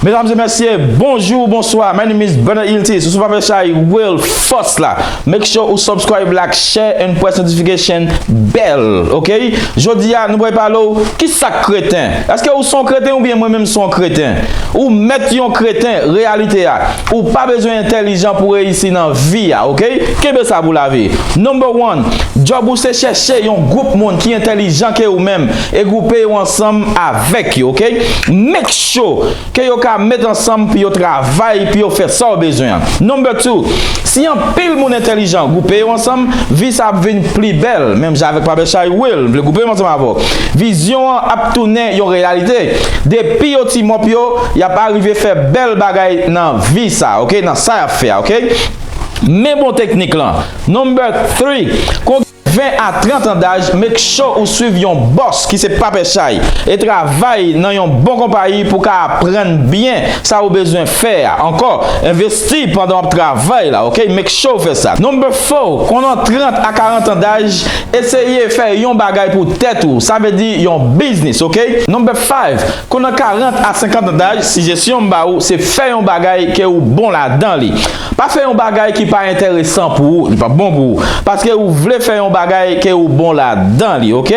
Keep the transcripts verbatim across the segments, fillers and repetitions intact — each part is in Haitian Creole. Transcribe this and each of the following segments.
Medam e mesye, bonjou, bonswa. My name is Brother Iltis. Ou sou Papa Chay Will Force la. Make sure ou subscribe, like, share and press notification bell, ok? Jodi a, nou pral pale w ki sa k kreten. Èske ou se yon kreten oubyen mwen menm se yon kreten? Ou mèt yon kreten, reyalite a. Ou pa bezwen entèlijan pou reyisi nan vi a, ok? Kenbe sa pou lavi. Number one, job ou se chèche yon gwoup moun ki entèlijan ke ou menm e gwoupe yo ansanm avèk yo, ok? Make sure ke yo ka met ansanm pou yo travay, pou yo fè sa w bezwen an. Number two, si anpil moun entèlijan gwoupe yo ansanm, vi sa ap vin pli bèl. Menm jan avèk Papa Chay Will, m vle gwoupe m ansanm avè w. Vizyon an ap tounen yon reyalite. Depi yo ti mòp yo, y ap arive fè bèl bagay nan vi sa, ok? Nan sa y ap fè a, ok? Men bon teknik lan. Number three, kon ven a trant an daj, make sure ou swiv yon bòs ki se Papa Chay e travay nan yon bon konpayi pou ka aprann byen sa ou bezwen fè a. Ankò, envesti pandan w ap travay la, ok? Make sure ou fè sa. Number four, kon nan trant a karant an daj, eseye fè yon bagay pou tèt ou. Sa vle di yon biznis, ok? Number five, kon nan karant a senkant an daj, sijesyon m ba ou, se fè yon bagay ke ou bon ladan li. Pa fè yon bagay ki pa enteresan pou ou, li p ap bon pou ou. Paske ou vle fè yon bagay ke ou bon ladan li, ok?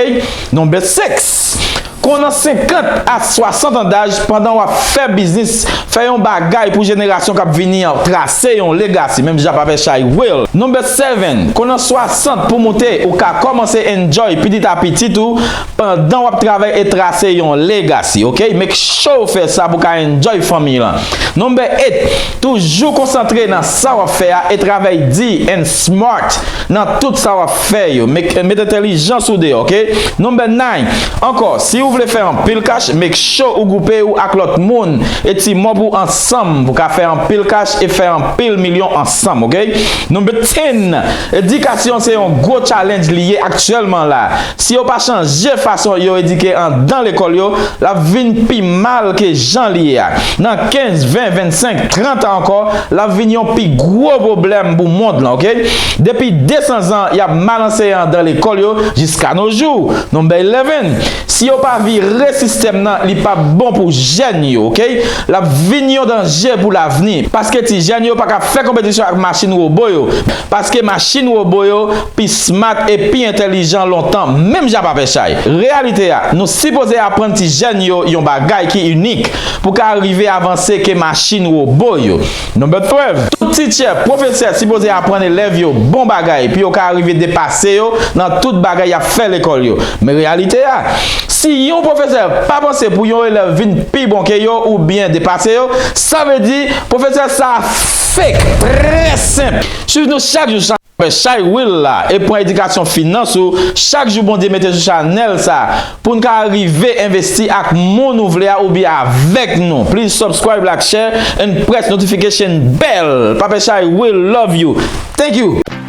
Number six, kon nan senkant a swasant an daj, pandan w ap fè biznis, fè yon bagay pou jenerasyon k ap vini an, trase yon legacy, menm jan Papa Chay Will. Number seven, kon nan swasant pou moute, ou ka kòmanse enjoy pitit a pitit ou, pandan w ap travay e trase yon legacy, ok? Make sure ou fè sa pou ka enjoy fanmi lan. Number eight, toujou konsantre nan sa w ap fè a e travay di and smart nan tout sa w ap fè yo. Met, met entèlijans ou deyò, ok? Number nine, ankò, si ou vle fè anpil kach, make sure ou gwoupe ou ak lòt moun e ti mòp ou ansanm pou ka fè anpil kach e fè anpil milyon ansanm, ok? Number ten, edikasyon se yon gwo challenge li ye aktyèlman la. Si yo pa chanje fason yo edike anndan lekòl yo, l ap vin pi mal ke jan li ye a. Nan kenz, ven, vennsenk, trant an ankò, l ap vin yon pi gwo pwoblèm pou mond lan, ok? Depi de san zan, y ap mal anseye anndan lekòl yo jiska no jou. Number eleven, si yo pa vire sistèm nan, li p ap bon pou jèn yo, ok? L ap vin yon danje pou lavni, paske ti jèn yo pa ka fè konpetisyon ak machin wobo yo, paske machin wobo yo pi smart e pi entèlijan lontan, menm jan Papa Chay. Reyalite a, nou sipoze aprann ti jèn yo yon bagay ki inik pou ka rive avanse ke machin wobo yo. Number twelve, tout teacher, pwofesè sipoze aprann elèv yo bon bagay pou yo ka rive depase yo nan tout bagay y ap fè lekòl yo. Men reyalite a, si yon pwofesè pa panse pou yon elèv vin pi bon ke yo oubyen depase yo, sa vle di pwofesè sa a fake. Trè senp. Swiv nou chak jou. Papa Chay Will la e pran edikasyon finans ou chak jou Bondye mete sou chanèl sa pou n ka rive envesti ak moun ou vle a oubyen avèk nou. Please subscribe, like, share and press notification bell. Papa Chay Will love you. Thank you.